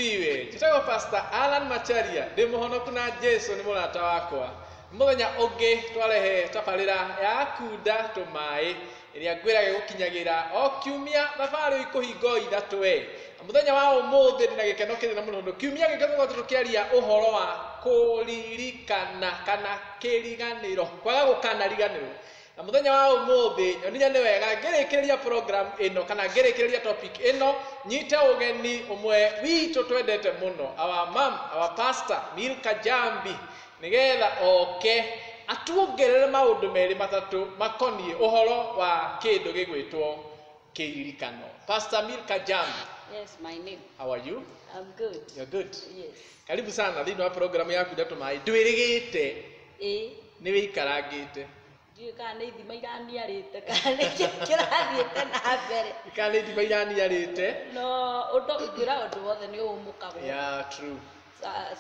Asifiwe. Njĩtagwo Pastor Alan Macharia, ndĩ mũhonoku na Jesu nĩ mũrata wakwa. Mũthenya ũngĩ twarehe tabarĩra ya kunda tũmaĩ ĩrĩa ngwĩraga gũkinyagĩra o kiumia thabarĩ ikũhingo ithatũ we. Na mũthenya wa ũmũthĩ ndĩna gĩkeno kĩnene mũno tondũ kiumia gĩkĩ tũkoretwo tũkĩaria ũhoro wa kũririkana kana kĩriganĩro, kwaga gũkanariganĩrwo. Na mũthenya wa ũmũthĩ nyonire nĩ wega ngĩrĩkĩrĩria program ĩno kana ngĩrĩkĩrĩria topic ĩno nyite ũgeni ũmwe witũ twendete mũno, our mom, our pastor Milka Jambi, nĩgetha oke atuongerere maũndũ merĩ matatũ makoniĩ ũhoro wa kĩndũ gĩgwĩtwo kĩririkano. Pastor Milka Jambi. Yes, my name. How are you? I'm good. You're good. Yes. Karibu sana thĩinĩ wa program yaku ndatũ maĩ. Ndwĩrĩgĩte Ĩĩ, nĩ wĩikarangĩte. Ndiũĩ kana nĩ ithima iraniarĩte kana nĩ kĩ kĩrathiĩte na mbere. Kana nĩ ithima iraniarĩte. No ũndũ ngwĩra ũndũ wothe nĩ ũmũkagwo. Yeah, true.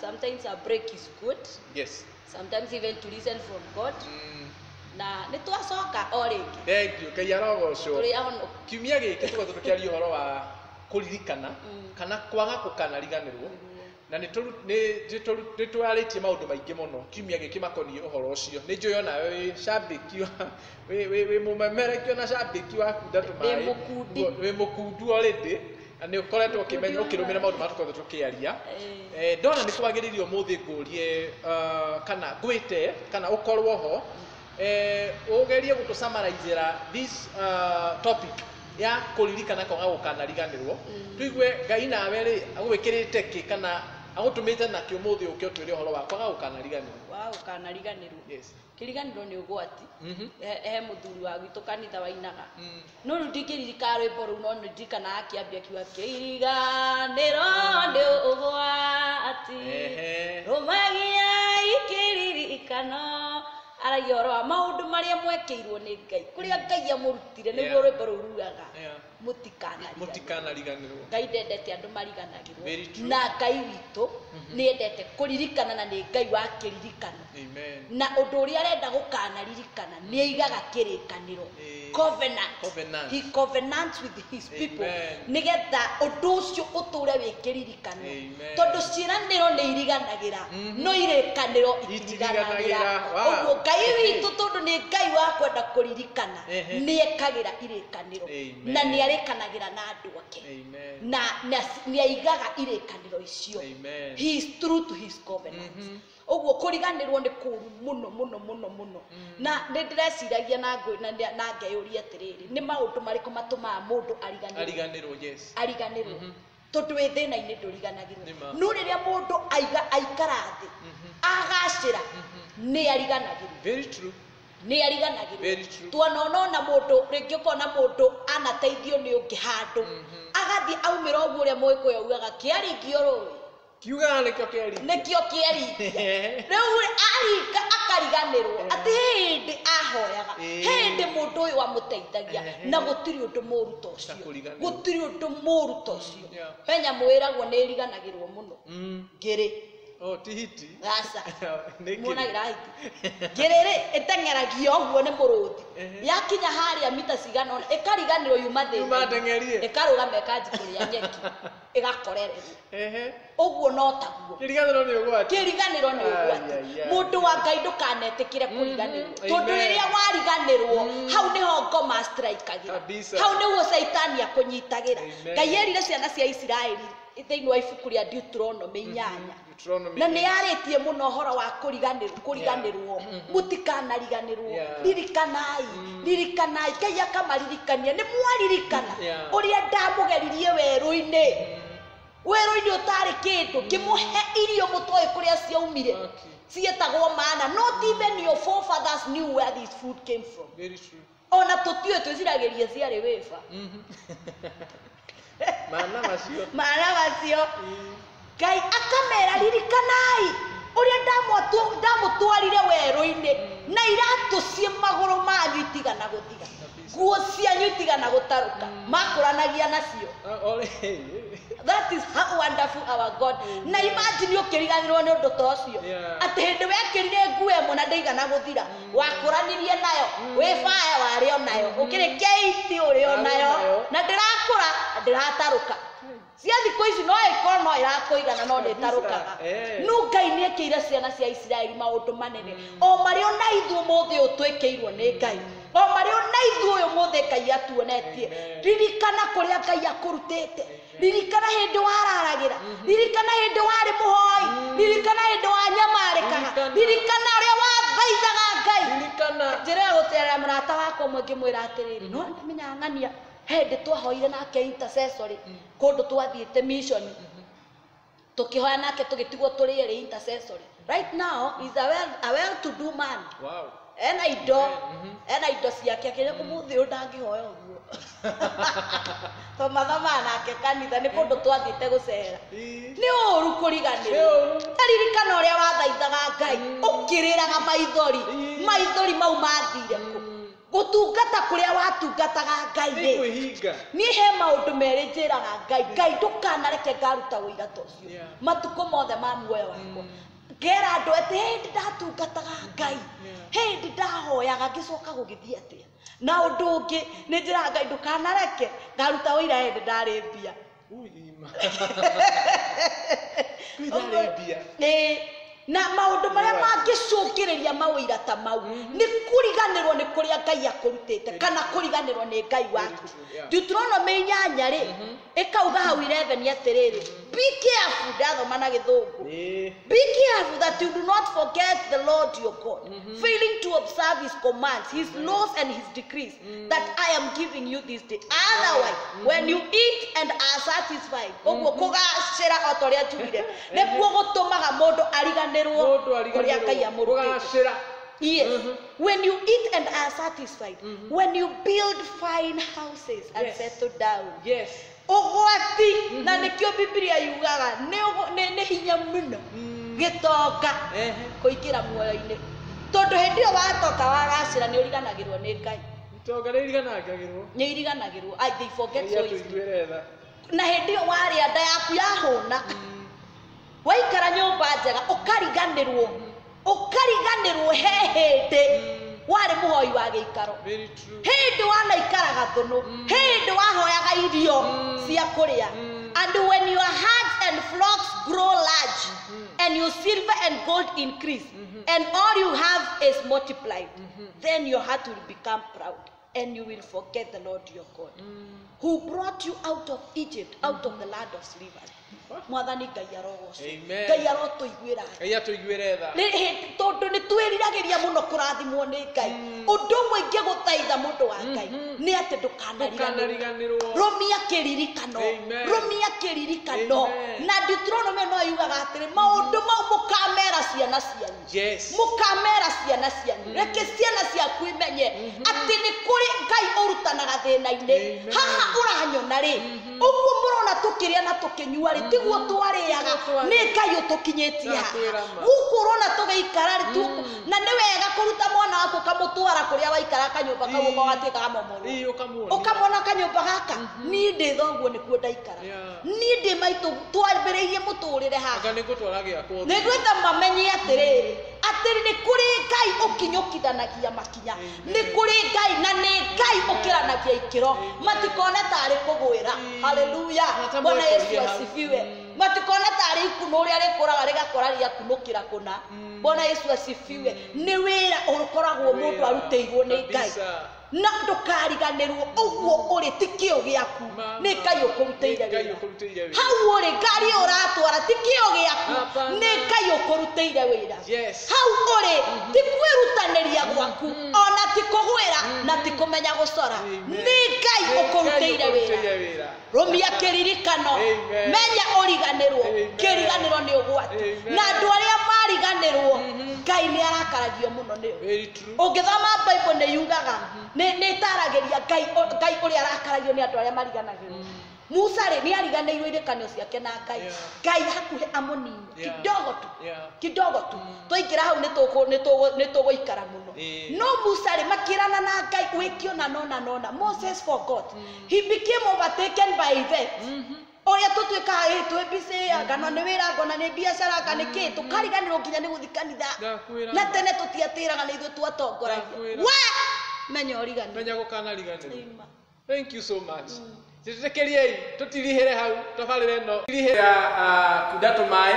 Sometimes a break is good. Yes. Sometimes even to listen from God. Na nĩ twacoka o rĩngĩ. Thank you. Ngai arogocwo. Tũrĩ ahonoku. Kiumia gĩkĩ tũkoretwo tũkĩaria ũhoro wa kũririkana kana kwaga gũkanariganĩrwo. Na nĩ twarĩtie maũndũ maingĩ mũno kiumia gĩkĩ makoniĩ ũhoro ũcio. Nĩ njũĩ onawe wĩ cambĩki wa wĩ mũmemerekia na cambĩki wa kunda tũmaĩ. Ndĩ mũkundi. Wĩ mũkundu already. Na nĩ ũkoretwo ũkĩmenya ũkĩrũmĩrĩra maũndũ marĩa tũkoretwo tũkĩaria. Ndona nĩ kwagĩrĩire ũmũthĩ ngũrie kana ngwĩte kana ũkorwo ho ũgerie gũtũsummarizĩra this topic ya kũririkana kwaga gũkanariganĩrwo. Tũigue Ngai nawe rĩ agwĩkĩrĩte kĩ kana agũtũmĩte nakĩ ũmũthĩ ũke ũtwĩre ũhoro wa kwaga gũkanariganĩrwo. Wa gũkanariganĩrwo. Yes. Kĩriganĩro nĩ ũgwati. He mũthuri wa gwitũ kanitha wainaga. No rĩu ndingĩririkana rwĩmbo rũu no nĩ ndirikanaga akĩambia akiuga kĩriganĩro nĩ ũgwati. Rũmagia ikĩririkano. Aragia ũhoro wa maũndũ marĩa mwekĩirwo nĩ Ngai, kũrĩa Ngai amũrutire nĩguo rwĩmbo rũu rugaga. Mũtikanariganĩrwo. Ngai ndendete andũ mariganagĩrwo. Na Ngai witũ nĩ endete kũririkana na nĩ Ngai wa kĩririkano. Amen. Na ũndũ ũrĩa arenda gũkanaririkana nĩ aigaga kĩrĩkanĩro. Covenant. He covenants with his people. Nĩgetha ũndũ ũcio ũtũre wĩ kĩririkano. Tondũ ciĩranĩro nĩ iriganagĩra, no irĩkanĩro itiriganagĩra. Ũguo Ngai witũ tondũ nĩ Ngai wa kwenda kũririkana nĩ ekagĩra irĩkanĩro na nĩ arĩkanagĩra na andũ ake. Na nĩ aigaga irĩkanĩro icio. He is true to his covenant. Ũguo kũriganĩrwo nĩ kũũru mũno mũno mũno mũno. Na nĩ ndĩreciragia na ngeyũria atĩrĩrĩ, nĩ maũndũ marĩkũ matũmaga mũndũ ariganĩrwo? Ariganĩrwo, yes. Ariganĩrwo. Tondũ wĩ thĩna-inĩ ndũriganagĩrwo. No rĩrĩa mũndũ aikara thĩ, agacĩra, nĩ ariganagĩrwo. Very true. Nĩ ariganagĩrwo. Tuonona mũndũ rĩngĩ ũkona mũndũ anateithio nĩ ũngĩ handũ, agathiĩ aumĩra ũguo ũrĩa Mũgĩkũyũ augaga kĩaringio rũĩ. Kiugaga nĩkĩo kĩaringia. Nĩkĩo kĩaringia. Rĩu aringa akariganĩrwo atĩ hĩndĩ ahoyaga, hĩndĩ mũndũ ũyũ amũteithagia, na gũtirĩ ũndũ mũũru ta ũcio. Gũtirĩ ũndũ mũũru ta ũcio. He nyamũ ĩragwo nĩ ĩriganagĩrwo mũno. Ngĩrĩ. Oh, ti hiti. Aca. Muonagĩra hiti. Ngĩrĩ rĩ ĩteng'eragio ũguo nĩ mũrũthi. Yakinya harĩa mita cigana ũna ĩkariganĩrwo yuma thĩna. Yuma ndeng'erie. Ĩkarũgama ĩkanjia kũrĩa nyeki. Ĩgakorererwo. Ũguo no taguo. Kĩriganĩro nĩ ũgwati. Kĩriganĩro nĩ ũgwati. Mũndũ wa Ngai ndũkanetĩkĩre kũriganĩrwo. Tondũ rĩrĩa wariganĩrwo hau nĩho ngoma strikagĩra. Hau nĩguo Caitani akũnyitagĩra. Ngai erire ciana cia Isiraeli thĩinĩ wa ibuku rĩa Deuteronomy 8. Na nĩ yarĩtie mũno ũhoro wa kũriganĩrwo, mũtikanariganĩrwo, ririkanai, ririkanai. Ngai akamaririkania, nĩ mwaririkana ũrĩa ndamũgeririe werũ-inĩ, werũ-inĩ ũtarĩ kĩndũ, ngĩmũhe irio mũtoĩ kũrĩa ciaumire, cietagwo mana. Not even your forefathers knew where this food came from. Very true. Ona tũtiũĩ twĩciragĩria ciarĩ wĩba. Mana macio. Mana macio. Ngai akamera ririkanai ũrĩa ndamũtwarire werũ-inĩ na iratũ ciĩ magũrũ manyu itigana gũthira, nguo cianyu itigana gũtarũka, makũranagia nacio. That is how wonderful our God. Na imagine ũkĩriganĩrwo nĩ ũndũ ta ũcio, atĩ hĩndĩ wekĩrire nguo ĩmwe na ndĩigana gũthira, wakũranirie nayo, wĩ baya warĩ o nayo, ũkĩrĩ keiti ũrĩ o nayo, na ndĩrakũra na ndĩratarũka. Cia thikũ ici no ĩkorwo no ĩrakũigana no nĩ ĩtarũkaga. No Ngai nĩ ekĩire ciana cia Isiraeli maũndũ manene. O marĩa ona ithuĩ ũmũthĩ ũyũ twĩkĩirwo nĩ Ngai. O marĩa ona ithuĩ ũyũ ũmũthĩ Ngai atuonetie. Ririkana kũrĩa Ngai akũrutĩte. Ririkana hĩndĩ wararagĩra. Ririkana hĩndĩ warĩ mũhoi. Ririkana hĩndĩ wanyamarĩkaga. Ririkana ũrĩa wathaithaga Ngai. Njĩra ya gũcerera mũrata wakwa ũmwe ngĩmwĩra atĩrĩrĩ, no ndamenyaga ng'ania hĩndĩ twahoire nake intercessory kũndũ twathiĩte mission tũkĩhoya nake tũgĩtigwo tũrĩ erĩ intercessory. Right now is a well to do man. Wow. Ena indo, ena indo ciake akĩrĩa ũmũthĩ ũyũ ndangĩhoya ũguo. Tũmathomaga nake kanitha nĩ kũndũ twathiĩte gũcera. Nĩ ũru kũriganĩrwo. Ririkana ũrĩa wathaithaga Ngai ũkĩrĩraga maithori. Maithori mau mathire kũ? Gũtungata kũrĩa watungataga Ngai rĩ. Niĩ he maũndũ merĩ njĩraga Ngai, Ngai ndũkanareke ngaruta ũira ta ũcio. Matukũ mothe ma muoyo wakwa. Ngera andũ atĩ hĩndĩ ndatungataga Ngai, hĩndĩ ndahoyaga ngĩcoka gũgĩthiĩ atĩa. Na ũndũ ũngĩ nĩ njĩraga Ngai ndũkanareke ngaruta ũira hĩndĩ ndarĩ mbia. Na maũndũ marĩa mangĩcũngĩrĩria mawĩra ta mau nĩ kũriganĩrwo nĩ kũrĩa Ngai akũrutĩte kana kũriganĩrwo nĩ Ngai waku. Deuteronomy 8 rĩ ĩkauga hau 11 atĩrĩrĩ, be careful, ndathoma na gĩthũngũ. Be careful that you do not forget the Lord your God, failing to observe his commands, his laws and his decrees that I am giving you this day. Otherwise, when you eat and are satisfied, ũguo kũgacĩra o ta ũrĩa njugire, nĩkuo gũtũmaga mũndũ ariganĩrwo kũrĩa Ngai amũrutĩte. Yes. When you eat and are satisfied, when you build fine houses and settle down. Yes. Ũgwati na nĩkĩo Bibilia yugaga nĩ hinya mũno gĩtonga kũingĩra muoyo-inĩ, tondũ hĩndĩ ĩyo watoka wagacĩra nĩ ũriganagĩrwo nĩ Ngai. Itonga nĩ iriganagĩrwo. Nĩ iriganagĩrwo. They forget so easily. Na hĩndĩ ĩyo warĩa nda yaku yahũna, waikara nyũmba njega ũkariganĩrwo, ũkariganĩrwo he hĩndĩ warĩ mũhoi wa gĩikaro, hĩndĩ wanaikaraga thũnũ, hĩndĩ wahoyaga irio cia kũrĩa. And when your herds and flocks grow large, and your silver and gold increase, and all you have is multiplied, then your heart will become proud, and you will forget the Lord your God, who brought you out of Egypt, out of the land of slavery. Mwathani Ngai arogocwo. Ngai arotũiguĩra. Ngai atũiguĩre tha. Tondũ nĩ twĩriragĩria mũno kũrathimwo nĩ Ngai. Ũndũ ũmwe ingĩgũthaitha mũndũ wa Ngai nĩ atĩ ndũkanariganĩrwo. Rũmia kĩririkano. Rũmia kĩririkano. Na Deuteronomy no yugaga atĩrĩ, maũndũ mau mũkamera ciana cianyu. Mũkamera ciana cianyu. Reke ciana ciaku imenye atĩ nĩ kũrĩ Ngai ũrutanaga thĩna-inĩ. Haha ũranyona rĩ, ũguo mũrona tũkĩrĩa na tũkĩnyua rĩ, tiguo twarĩaga, nĩ Ngai ũtũkinyĩtie haha. Gũkũ ũrona tũgĩikara rĩ, na nĩ wega kũruta mwana waku ũkamũtwara kũrĩa waikara kanyũmba kau ũgatuĩka gamomorwo. Ũkamwona kanyũmba gaka, niĩ ndĩ thoguo nĩkuo ndaikara, niĩ ndĩ maitũ, twambĩrĩirie mũtũrĩre haha. Nĩngwenda mamenye atĩrĩrĩ, atĩ nĩ kũrĩ Ngai ũkinyũkithanagia makinya, nĩ kũrĩ Ngai na nĩ Ngai ũkĩranagia ikĩro, matikone tarĩ kũgwĩra. Haleluya, Bwana Yesu asifiwe. Matikone tarĩ ikunũ ũrĩa rĩkũraga rĩgakora rĩakunũkĩra kũna. Bwana Yesu asifiwe. Nĩ wĩra ũkoragwo mũndũ arutĩirwo nĩ Ngai, na ndũkariganĩrwo ũguo ũrĩ ti kĩo gĩaku, nĩ Ngai ũkũrutĩire wĩra. Hau ũrĩ ngari ĩyo ũratwara ti kĩo gĩaku, nĩ Ngai ũkũrutĩire wĩra. Hau ũrĩ ti kwĩrutanĩria gwaku, ona ti kũgwĩra na ti kũmenya gũcora, nĩ Ngai ũkũrutĩire wĩra. Rũmia kĩririkano, menya ũriganĩrwo. Kĩriganĩro nĩ ũgwati, na andũ arĩa mariganĩrwo Ngai nĩ arakaragio mũno nĩo. Ũngĩthoma Bible nĩ yugaga, nĩ ĩtaragĩria Ngai ũrĩa arakaragio nĩ andũ arĩa mariganagĩrwo. Musa rĩ nĩ ariganĩirwo irĩkanio ciake na Ngai. Ngai hakuhĩ amũnine kidogo tu, kidogo tu. Twaingĩra hau nĩ tũgũikara mũno. No Musa rĩ makĩrana na Ngai wĩkĩona nona nona. Moses forgot. He became overtaken by events. Ũrĩa tũtuĩkaga twĩ busy, kana nĩ wĩra, kana nĩ biacara, kana nĩ kĩ, tũkariganĩrwo nginya nĩ gũthiĩ kanitha. Na tene tũtiatĩraga nĩ ithuĩ twatongoragia. We menya ũriganĩrwo. Menya gũkanariganĩrwo. Thank you so much. Tũtĩkĩriei tũtirihĩre hau tabarĩra ĩno ya kunda tũmaĩ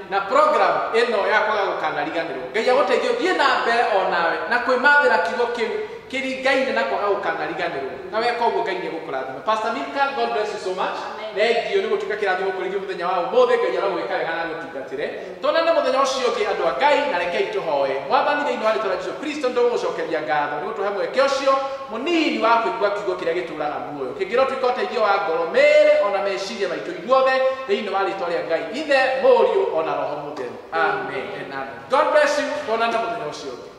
na program ĩno ya kwaga gũkanariganĩrwo. Ngai agũteithie ũthiĩ na mbere onawe na kwĩmathĩra kiugo kĩu kĩringaine na kwaga gũkanariganĩrwo. Na weka ũguo Ngai nĩegũkũrathima. Pastor Milka, God bless you so much. Thengio nĩ gũtuĩka kĩrathimo kũrĩ ithuĩ mũthenya wa ũmũthĩ. Ngai arogwĩka wega na agũtungatĩre. Tuonane mũthenya ũcio ũngĩ andũ a Ngai, na rekei tũhoe. Mwathani thĩinĩ wa rĩtwa rĩa Jesũ Kristo nĩtũgũgũcokeria ngatho nĩ gũtũhe mweke ũcio mũnini wa kũigua kiugo kĩrĩa gĩtũraga muoyo. Kĩngĩrotuĩka ũteithio wa ngoro, mĩĩrĩ ona meciria maitũ ithuothe thĩinĩ wa rĩtwa rĩa Ngai Ithe, Mũriũ ona Roho Mũtheru. Amen and amen. God bless you. Tuonane mũthenya ũcio ũngĩ.